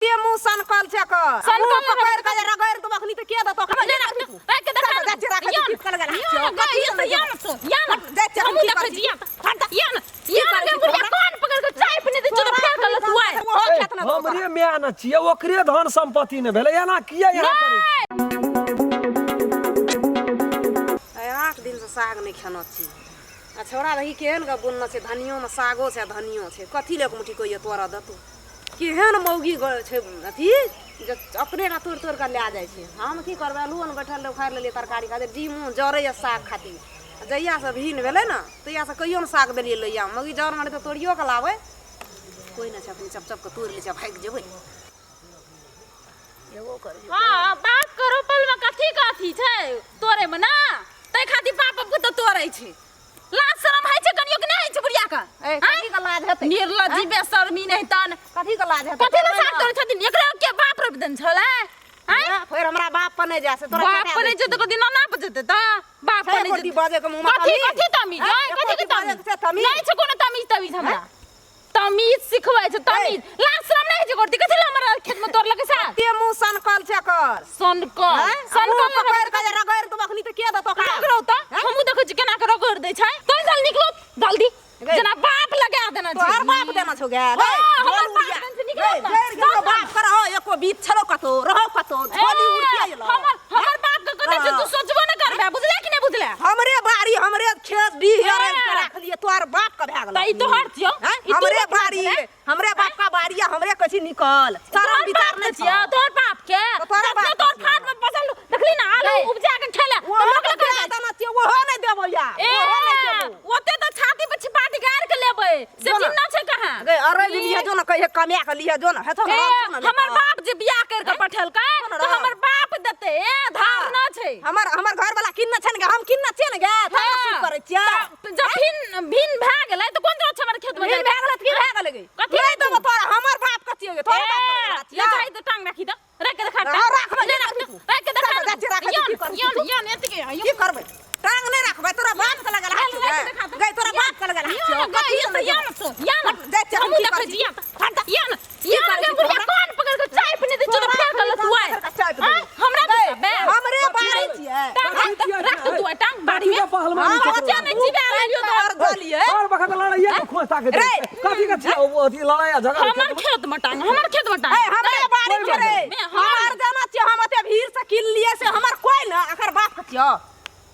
ते मुंह सनकल छै एकर। सनकल मुंह पकड़ि कऽ जे रगड़ि देबौ अखनी तऽ के देतौ? ले राख दे, राख के देखा। जाइ छियै, राखै छी, की करबै? यो ना, गै, यो ना, यो ना, तो, यो ना। जाइ छियै, हमहूँ की देखै करै छी, यो ना, यो ना, यो ना, गै, बुढ़िया कान पकड़ि कऽ चाय पीने दै छौ तऽ फेर कहलक तू आइ। ओहो खेत ने देबौ हमरे माय ने छियै, ओकरे धन संपत्ति ने भेलै, एना किया यहाँ करै छी? आइ 8 दिनसँ साग नहि खेने छी। आ छौड़ा देखी केहन गप बुनने छै, धनियोमे सागो छै आ धनियो छै। कथी लए एक मुट्ठी कहियो तोड़ऽ देतौ? केहन मौगी छै अथी जे अपने टा तोड़ि तोड़ि कऽ लए जाइ छै। हम की करबै, आलूओ ने बैठल रहै, उखाड़ि लेलियै तरकारी खातिर। जी मुँह जरैए साग खातिर। आ जहियासँ भिन भेलै ने तहियासँ कहियो ने साग देलियै लैया। मौगी जरमे रहै तऽ तोड़ियो कऽ लाबै। कोइ नहि छै, अपने चप चप कऽ तोड़ि लै छै आ भागि जेबै। एगो करै छै। हाँ, बाप के रोपल में कथी कथी छै तोड़े में ना, तै खातिर बाप पुतोह तोड़ै छै। लाज शरम होइ छै कनियो कि नहि होइ छै बुढ़िया के? ए, कथी के लाज हेतै? निर्लज्जी बेशर्मी नहि तन। कथी के लाज हेतै? कथी लए साग तोड़ै छथिन? एकरा के बाप रोपि देने छलै? आँय? फेर हमरा बाप पर नहि जाइ से तोरा बाप पर नहि जेतै कथी नाना पर जेतै तऽ? बाप पर नहि जेतै। बाजे के मुँह में कथी कथी तमीज? आँय? आँय, कथी के एको तमीज? बाजे के तमीज? नहि छै कोनो तमीज तमीज हमरा। तमीज सिखबै छै तमीज। लाज शरम नहि होइ छै करती? कथी लए हमरा खेत में तोड़लकै साग? ते मुँह सनकल छै एकर। सनकल। आँय? सनकल मुँह पकड़ि कऽ जे रगड़ि देबौ अखनी तऽ के देतौ ओकरा? रगड़ौ तऽ हमहूँ देखै छी केना कऽ रगड़ि दै छै। तोहि चल निकलो जल्दी, गै। जेना बाप लगा देने छै। तोहर बाप देना छौ गे? हाँ, हमर बाप देने छै, निकलो तऽ। ककरो बाप के रहो एको बीत छलो कतौ रहो कतौ झोली उड़के एलो। हमर बाप के कतै छै तू सोचबो नहि करबे, बुझले कि नहि बुझले? हमरे बाड़ी हमरे खेत डीह ए। अरेंज के राखलिए, तोहर बाप के भए गेल। तऽ ई तोहर छियौ। हैं? ई तू हमरे रखने बाड़ी छले। हमरे बाप का बाड़ी है, हमरे कहै छी निकल। शरम तोहर विचार बाप नहि के छियौ, छौ। तोहर बाप के। तऽ तोहरे बाप देखने के तोहर छियौ। फाट में फसल देखली ना, आलू गै। उपजा के खेले, ओहो तऽ लोक के लग दए जाइ। देना छियौ, ओहो नहि देबौ या, ए, ओहो नहि देबौ। ओते तऽ छाती पर छिपाटी गाड़ि के लेबै से जो ना। चिन्ह छै कहाँ? गै, अरैज लिहे जो ने, कहिये कमा के लिहे जो ने, हेतौ ने, ए, राख छौ ने हमर लेतौ। बाप जे बियाह करि के पठेलकै कोन तऽ रौ? हमर बाप देतै। ए, धार न छै। हमर घर वाला किन्न छै ने गे, हम किन्न छियै ने गे, तोरा हाँ। की करै छियै? तऽ जब भिन भिन भए गेलै तऽ कोन जरूरत छै हमर खेत में भिन भए गेलै तऽ की भए गेलै गे? कथी नहि हेतौ? देबौ तोरा, हमर बाप के छियै गे, तोहर बाप के ए, नहि ले छियै। जाइ तऽ टांग राखी दऽ, राखि के देखा। हाँ, राखबै, ले राख, राखी। राखि के देखा। चल, जाइ छियै, राखै छी, की करै छी यौन तू? यौन एतके यौन। की करबै? टांग नहि राखबै, तोरा बाप के लगल हाथ छौ गे। गै, तोरा बाप के लगल हाथ छौ। यौन गै, कथी ई तऽ यौन तो यौन। जाइ छियै, हमहूँ की देखै करै छी छी? यौन यौन यौन। करै गे छी बुढ़िया तोरा? कान पकड़ के चाय पीने दै छौ तऽ फेर कहलक तू आइ। पकड़ के चाय पी आँय, हमरा गै, दिस बे। हमरे बाड़ी छियै। टांग राख तऽ, राख तऽ तू आइ टांग बाड़ी में। कथी के पहलवानी हाँ, छै? बच्चा नहि जीबे लेलियो तो। तोहर गलियै। हर वखत लड़ाइये के खोज ताके रे। कथी के छियै ओ अथी लड़ाई आ झगड़ा? हमर खेत में टांग, हमर खेत में टांग। ए, हमरे बाड़ी कोइ छै रे। बात नहि। हमर- हमर जाना छियै, हम ओते भीड़ से किन लिए से हमर कोइ न, एकर बाप के छियौ।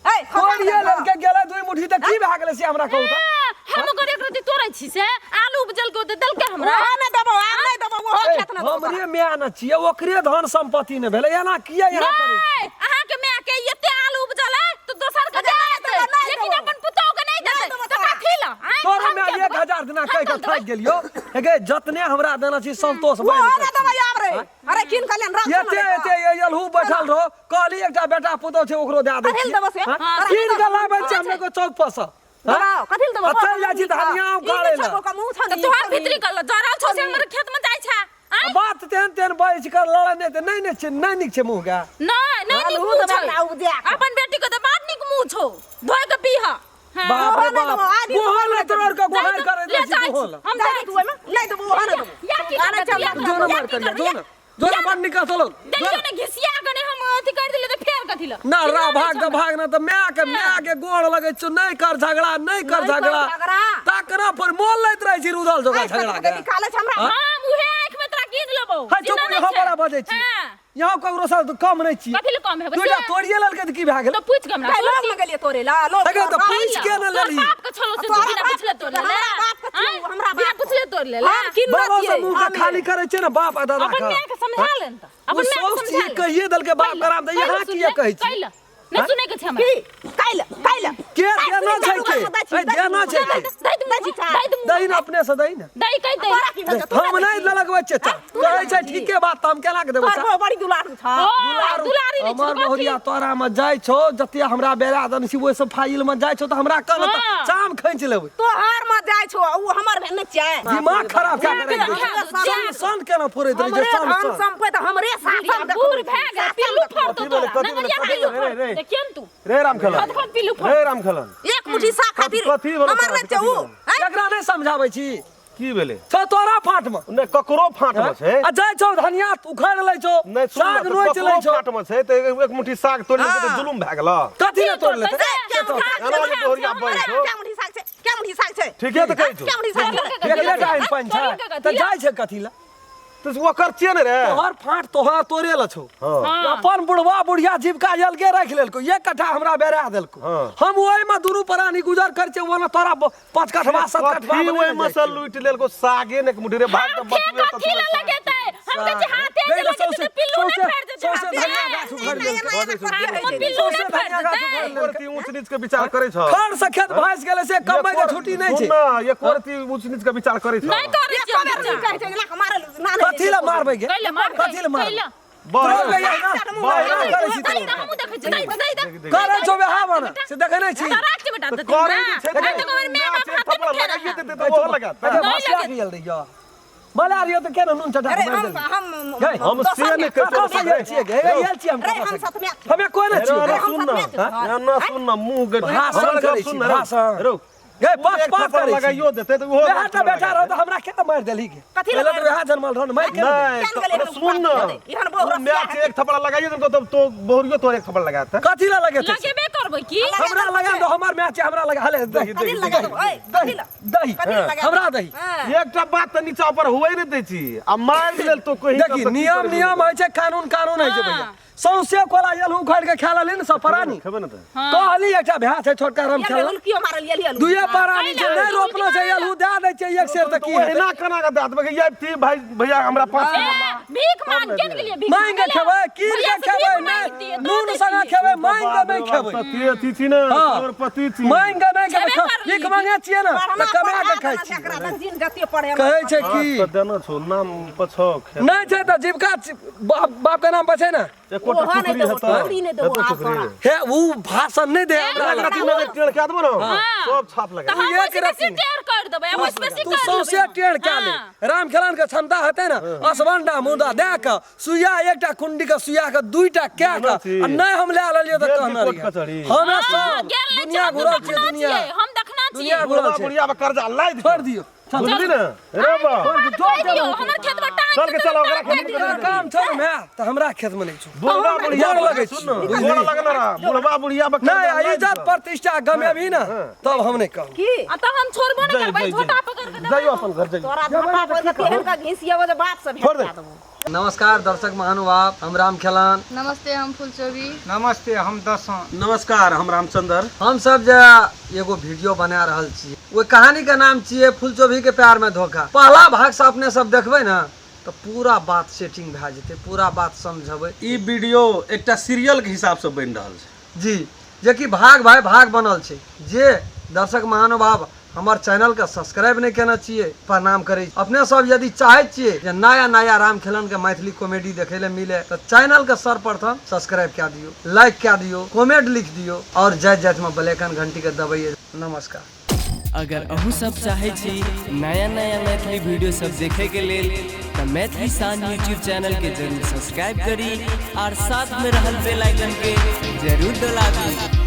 ए, खसा तोड़िए के लेलके गेलै दुई मुट्ठी तऽ की भए गेलै से हमरा कहू तऽ। ए, हम ओकर एक रत्ती तोड़ै छी से आलू उपजल के ओते देलकै हमरा। ओहो नहि देबौ, आब नहि देबौ, ओहो ए, खेत नहि देबौ तोरा। हमरे माय ने छियै, ओकरे धन संपत्ति ने भेलै, एना किया यहाँ करै छी? नहि, अहाँके माय के एते आलू उपजल है तऽ दोसर के नहि दे देबौ, देतै, नहि लेकिन देबौ। अपन पुतोह के नहि नहि देतै देबौ तऽ तोरा। कथी लए? आँय, तोरा हम माय किया एक देबै? हजार दिना हम कहि कऽ कल थाकि देबै? गेलियौ हे, जतने हमरा देना छी संतोष ओहो बान्हि नहि कऽ देबौ आब रे। अरे किन के लेन राख। एते एते एलहु बैठल रहो, कहली एकटा बेटा पुतोह छै ओकरो दए दै कथी लए छियै। देबौ से? हाँ? तोरा कीन देबौ? कऽ लाबै छियै हम एगो चौक पर सँ। देबौ, कथी लए देबौ? आ चलि जाइ छी तऽ हनिया उखाड़ै लए। मुँह छौ तऽ तोहर भीतरी कल जरल छौ से हमर खेत में जाइ छै? आँय? बात तेहन तेहन बजै छै, लड़ै नहि तऽ नहि ने छै, नहि नीक छै मुँह के। नहि, नहि नीक आलू मुँह देबै छौ। हमरा उपजा के। अपन बेटी के तऽ बड़ नीक मुँह छौ, धोइ के पीह। हाँ। बाप रे ओहो नहि बाप, देबौ, आदि गोहर लए तोड़ के गोहर जाय करै ले दै छी जाइ गोहर छी, लए। हम जाइ जाइ तू ओहिमे नहि देबौ, ओहो नहि देबौ। या की आनै करबै छै या हमरा। जो ने या मार की करिया, करबै जो ने जो ने बड़ निकल चलो। देखियौ ने, घिसिया के ने हम अथी कर देलियै तऽ फेर कथी लए? ना रा चिन्ह भाग नहि तऽ छै भाग ना तऽ माय के, माय के गोड़ लगै छौ, नहि कर झगड़ा, नहि कर नहि कर झगड़ा। झगड़ा। तकरा पर मोल लैत रहै छी रुदल जोगा झगड़ा के। निकालै छै हमरा। हमरा। हम उहे आँखि में तोरा गिन लेबौ। है चुप, चिन्ह नहि यहाँ छै। बड़ा बजै छी। हाँ। यहाँ ककरो से कम नहि छी। कथी लए कम हेबै दुइटा से? तोड़िए लेलकै तऽ की भए गेलै? तऽ पूछि के हमरा गै, लोग में गेलियै तोरे ला लोग। अगे तऽ पूछि के ने तोहर लेलही। बाप के छलो से तोहर बिना बाप- पुछले तोड़ लेले। हमरा बाप के छियौ, आँय? हमरा बिना बाप के। पुछले तोड़ लेले। हम किन बाबा से छियै, मुँह के हमे। खाली करै छै ने बाप आ दादा अपन के। माय के समझा लेन तऽ। ओ अपन माय के साउस समझा छियै, लेन। कहिए देलकै बाप कराम तऽ कैला यहाँ सुन किए ले, कहै छी? कैला। नहि सुनै के छै हमरा। की कैल कैल के देना छै के? ए, देना छै के? दई दे मुँह, दई दे मुँह। दही ने अपने से दही ने। दई कहि दे। तोरा की भेल? हम नहि लगबै छियै तऽ कहै छै ठीके बात, तऽ हम केना के देबै? तोहर बड़ी दुलारू छ। ओ, दुलारी नहि हमर छै बहुरिया तोरा में जाइ छौ, जते हमरा बेरा दन छी ओहि सब फाइल में जाइ छौ तऽ हमरा कहल तऽ हाँ। चाम खींच लेबै। तोहर में जाइ छौ, उ हमर भेल नहि छै। दिमाग खराब कए के राखि खा दै दो, छै। जा। सन सन केना फोड़ैत रहै छै हमरे सन धन सन। संपत्ति हमरे शासन बूढ़ भए गेल, पिल्लू फड़तौ कथी भेलै, तोरा। कथी भेलै, नगरिया कथी पिल्लू भेलै, रे, फड़तौ। रे। देखियौ ने तू। रे राम खेलन, खद खद पिल्लू फड़तौ। रे राम खेलन, एक मुट्ठी साग खातिर कथी भेलौ हमर तोरा? नहि छै उ। कथी आँय? एकरा नहि समझाबै छी। की भेलै? छौ तोरा फाट में। नहि, ककरो फाट में छै। आ जाइ छौ धनिया उखाड़ि लै छौ, नहि, सुन साग ने, नोचि ककरो लै छौ। फाट में छै तऽ एक मुट्ठी साग तोड़ि लेलकै तऽ जुलुम भए गेल। कथी लए तोड़ि लेतै? क्या मुट्ठी एना जे दोहरिया बनि छौ। क्या मुट्ठी साग छै? क्या मुट्ठी साग छै? ठीके तऽ कहै छौ। क्या मुट्ठी साग छै? एकरे टा आनि पानि छै तऽ जाइ छै कथी लए? तऽ ओकर छियै ने रे। तोहर फाट तोहर तोरे लए छौ। हँ। अपन बुढ़वा बुढ़िया जीविका अलगे राखि लेलको, एक कट्ठा हमरा बेरा देलको। हँ। हम ओहिमे दुनू प्राणी गुजर करै छियै, ओना तोरा 5 कठवा 7 कठवा कथी बनेने ओहिमे जाइ से छियै। लूटि लेलको सागे ने एक मुट्ठी रे भाग तऽ हम खेत बचबे तऽ कथी लए लगेतै? हम कहै छियै हाथे जे देख लगेतै सौंसे तऽ पिल्लू नहि सौंसे फाड़ि देतै सौंसे हाथे। धनिया गाछ उखाड़ि लेलकै। हाथमे पिल्लू सौंसे नहि फाड़ि धनिया गाछ देतै। उखाड़ि एको लेलकै। रत्ती ऊँच नीच के विचार करै छौ। खर से खेत भासि गेलै से कमबै के छुट्टी नहि छै। सुन ने, एको रत्ती ऊँच नीच के विचार करै छौ। नहि करै छियै हम विचार। कहै छै जेना मारल ना नहि। कथी लए मारबै गे? कैले मारबै? कथी लए मारबै? कैले? बड़ तोरा गैया ना बड़ करै छी दही दे, हमहूँ देखै छियै। दही दे, दही दे। करै छौ बेहा बना से देखै नहि छी। तऽ राख के बेटा तऽ देतै करै हमरा। जे छै आइ तऽ कहबै माय बाप एक हाथे थप्पड़ मे खेला। लगाइए देतै तऽ ओहो लगातै। अच्छा नहि भसिया लगेतै। गेल रहियो बला रहियो तऽ केना नून चटा अरे के मारि हम देलही? हम गै, हम से नहि कहै कतऽ से आयल छियै गे? आयल छियै हम रे कतऽ हम से? सतमे हमे कोइ नहि रे, छियै। रे, सुन हम न, सतमे ना, ना, सुन न, मुँह गै- भाषण हमर गप करै सुन छी, न, रौ। भाषण। रौ, गै, तू पक्ष एक पात थप्पड़ करै छी। लगाइयो देतै तऽ ओहो बेटा तऽ बेटा रहो तऽ हमरा केना मारि देलही गे? कथी लए पहिले तऽ मारि वएह जनमल रहो ने, मारि केना देलही? नहि, केहन तऽ गेलै अरे सुन न, एहन बहु तू रसिया माय के एक थप्पड़ लगाइयो देलकौ तब तो बहुरियो तोहर एक थप्पड़ लगातै। कथी लए लगेतै से? लगेबे करबै की? हमरा लगा दो, हमर माय छै, हमरा लगा हले दही। कथी लगा देबो? ऐ, कथी लए? दही कथी लगा देबो? हमरा दही। हाँ। एकटा बात तऽ नीचा ऊपर हुए नहि दै छी आ मारि लेल तो कहीं देखी नियम नियम होइ छै, कानून कानून होइ छै भैया। सौंसे कोला एलहु उखाड़ि के खा लेली ने सब प्राणी। खेबै ने तऽ। कहली एकटा भैंस छै छोटका राम ये खेला। उल्कियो मारल ये लियल। दुए प्राणी छै, नहि रोपलो छै, एलहु दए दै छै एक सेर तऽ की हेतै? एना केना के दए देबै? आबिती भाई भैया हमरा 5 ए, किलो भीख मांग के गेलियै, भीख मांगि के मांगै लए। खेबै, कीन के भैया से खेबै, भीख नहि मांगितियै, तऽ नून संगे दैतियै। खेबै, मांगि के नहि खेबै। पति अथी छी ने, हाँ। करोड़पति छी। मांगि के नहि खेबै, छेबे करलियै। भीख मांगे छियै ने पढ़ना तऽ कमा के पढ़ा खाइ देना छियै। एकरा लग जिन जते पढ़े कहै छै हाथ की तऽ देने छौ, नाम पर छौ खेत। नहि छै तऽ जीविका बाप बाप के नाम पर छै ने। एकोटा ओहो नहि टुकड़ी देबो, हेतौ। टुकड़ी नहि देबो हेतौ आब टुकड़ी। तोरा। हे उ भाषण नहि दे हमरा एक लग। रत्ती नजर टेढ़ कए देबो ने, हाँ। सब छाप लगा। तऽ हम एक ओहिसँ बेसी रत्ती। टेढ़ कर देबै, हम ओहिसँ बेसी तू कर सौंसे लेबै। टेढ़ कए ले। हाँ। राम खेलान के क्षमता हेतै ने असवंडा मुंडा दए के सुइया एकटा कुंडी के सुइया के दुईटा कए के छी। आ नहि हम लए लेलियै तऽ गेल कहने की कोर्ट रहियै। कचहरी? हमे हाँ, सब गेल नहि दुनिया छियै, हम घुरल छियै देखना दुनिया छियै, हम देखना छियै। दुनिया घुरल बुढ़वा छै। बुढ़िया पर कर्जा लादि छोड़ि दियौ। चल बुझली ने रे बा। चल कहि दियौ, हमर खेतमे टांग चल के चल, ओकरा टांग खेतमे दियौ। तोरा काम छौ ने माय तऽ हमरा खेतमे नहि छौ। बुढ़वा बुढ़िया गोर लगै सुन ने, छी। गोर लगल रहा बुढ़वा बुढ़िया पर नहि कर्जा आ लादि इज्जत कऽ। प्रतिष्ठा गमेबही ने तब हम नहि कहब। की आ तऽ हम छोड़बो नहि जाइयो, करबै, जाइयो, झोटा पकड़ के देबै। जाइयो अपन घर जाइयो। तोरा झोटा पकड़ के तेहन का घिसियेबो जे बाप से छोड़ भेट दे। कए देबो। नमस्कार दर्शक महानुभाव, हम राम खेलान। नमस्ते, हम फुलचोबी। नमस्ते, हम दसों। नमस्कार, हम रामचंद्र। हम सब जे एगो वीडियो बना रहल छी ओहि कहानी के नाम छियै फुलचोभी के प्यार में धोखा। पहला भाग से अपने सब देखबै ने तऽ पूरा बात सेटिंग भए जेतै, पूरा बात समझबै। ई वीडियो एकटा सीरियल के हिसाब से बनि रहल छै जी, जेकि भाग भाई भाग बनल छै। जे दर्शक महानुभाव हमर चैनल के सब्सक्राइब नहीं केने छियै, प्रणाम करै छी। अपने सब यदि चाहै छियै जे नया नया राम खेलन के मैथिली कॉमेडी देखै ले मिले तऽ चैनल के सर्वप्रथम सब्सक्राइब कए दियौ, लाइक कए दियौ, कमेंट लिख दियौ और जाइत जाइत में बेल आइकन घंटी के दबैयै। नमस्कार। अगर अहूँ सब चाहै छी नया नया मैथिली वीडियो सब देखे के लेल तऽ मैथिली शान यूट्यूब चैनल के जरूर सब्सक्राइब करी और साथ में रहल बेल आइकन के जरूर दबाबी।